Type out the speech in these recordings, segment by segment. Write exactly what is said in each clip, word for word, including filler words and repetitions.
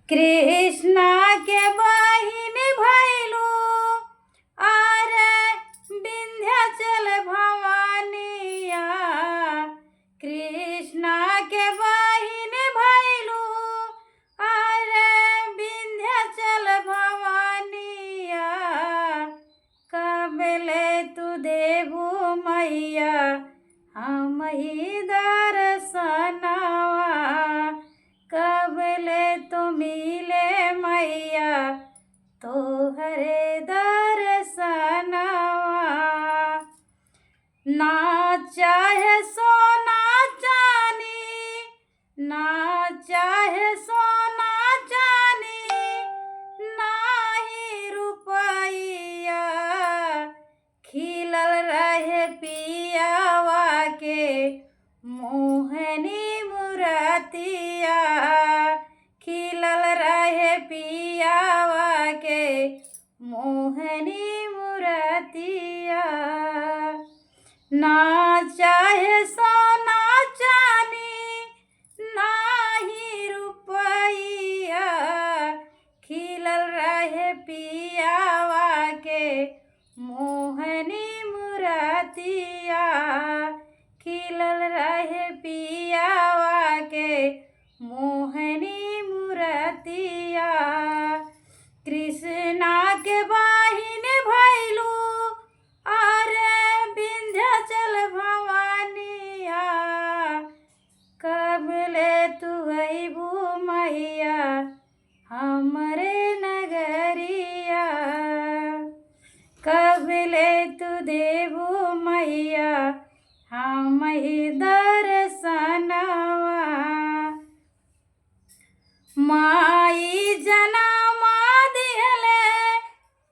कृष्णा के बहिन भइलू, अरे विंध्याचल भवानिया। कृष्णा के बहिन भइलू, अरे विंध्याचल भवानिया। कब ले तू देबू मैया हमही दर्शनवा, कब ले तू मिले मैया तोहरे दर्शनवा। ना चाहे सोना चानी, ना चाहे सोना चानी, ना ही रुपया, खिलल रहे पियावा के मोहनी मुरतिया, खिलल रहे पियावा के मोहनी मुरतिया। ना चाहे सोना चानी, ना ही रुपया, खिलल रहे पियावा के मोहनी मुरतिया, खिलल रहे पियावा के मोहनी मुरतिया। कृष्णा के बहिन भइलू, अरे विंध्याचल भवानिया। कब ले तू अइबू मैया हमरे नगरिया, कब ले तू देबू मैया हमही दर्शनवा। माई जनमा दिहले,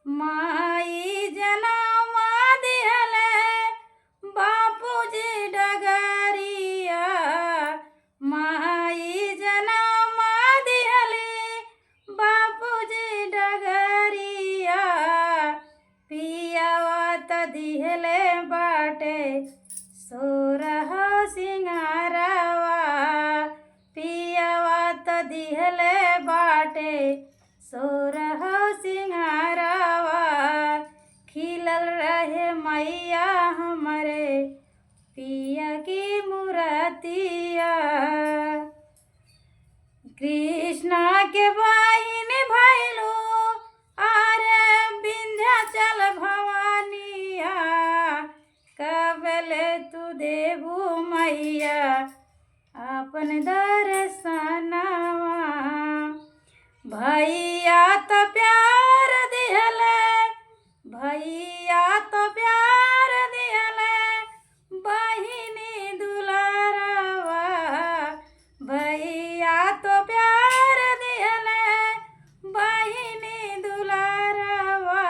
माई जनमा दिहले, बापूजी डगरिया। माई जनमा दिहले, बापूजी डगरिया। पियावा त दिहले बाटे सोरह सिंगारवा, पियावा त दिहले बाटे सोरह सिंगारवा। खिलल रहे मैया हमरे पिया की मुरतिया। कृष्णा के बहिन भइलू, अरे विंध्याचल भवानिया। कब ले तू देबू मैया आपन दर्शनवा। भइया त प्यार दिहले, भइया त प्यार दिहले, बहिनी दुलारवा। भइया त प्यार दिहले, बहिनी दुलारवा।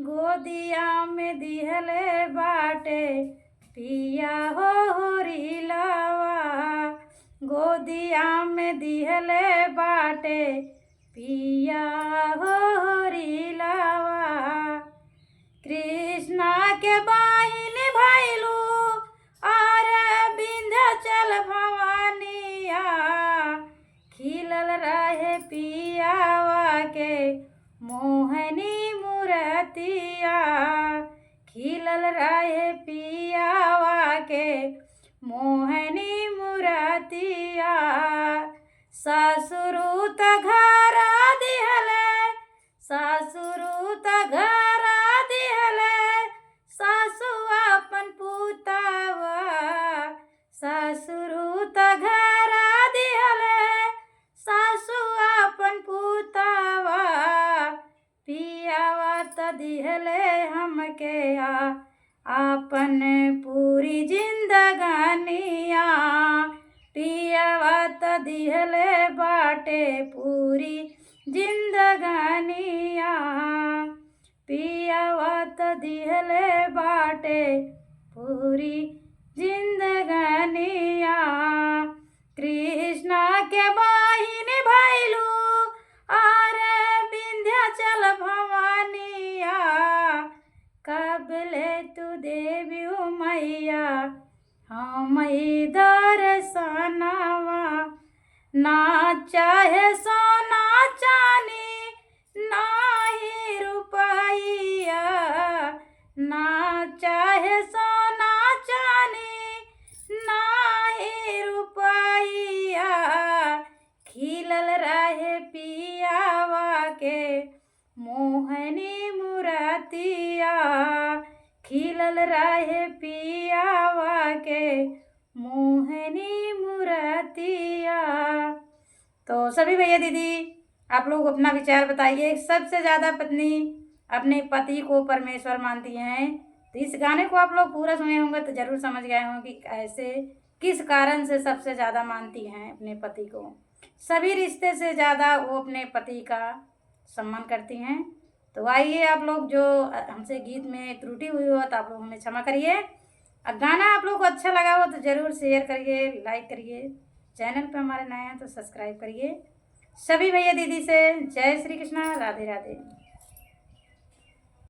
गोदिया में दिहले बाटे पिया हो होरिलवा। गोदिया में दिहले बाटे पिया हो होरिलवा। कृष्णा के बहिन भइलू, अरे विंध्याचल भवानिया। खिलल रहे पियावा के मोहनी मुरतिया, खिलल रहे पियावा के मोहनी मुरतिया। सासुरु त घरा दिहले, सासुरु त घरा दिहले, सासु आपन पुतावा। सासुरु त घरा दिहले, सासु आपन पुतावा। पियावा त दिहले हमके आ, आपन पूरी जिंदगानिया। पियावा त दिहले बाटे पूरी जिंदगानिया। पियावा त दिहले बाटे पूरी जिंदगानिया। कृष्णा के बहिन भइलू, अरे विंध्याचल भवानिया। कब ले तू देबू मैया हमही दर्शनवा। ना चाहे सोना चानी, ना ही रुपया, ना चाहे सोना चानी, ना ही रुपया, खिलल रहे पियावा के मोहनी मुरतिया, खिलल रहे पियावा के मोहनी मुरतिया। तो सभी भैया दीदी, आप लोग अपना विचार बताइए, सबसे ज़्यादा पत्नी अपने पति को परमेश्वर मानती हैं। तो इस गाने को आप लोग पूरा सुने होंगे तो ज़रूर समझ गए होंगे कि ऐसे किस कारण से सबसे ज़्यादा मानती हैं अपने पति को। सभी रिश्ते से ज़्यादा वो अपने पति का सम्मान करती हैं। तो आइए, आप लोग जो हमसे गीत में त्रुटि हुई हो तो आप लोग हमें क्षमा करिए। और गाना आप लोग को अच्छा लगा हो तो ज़रूर शेयर करिए, लाइक करिए। चैनल पे हमारे नए हैं तो सब्सक्राइब करिए। सभी भैया दीदी से जय श्री कृष्णा, राधे राधे।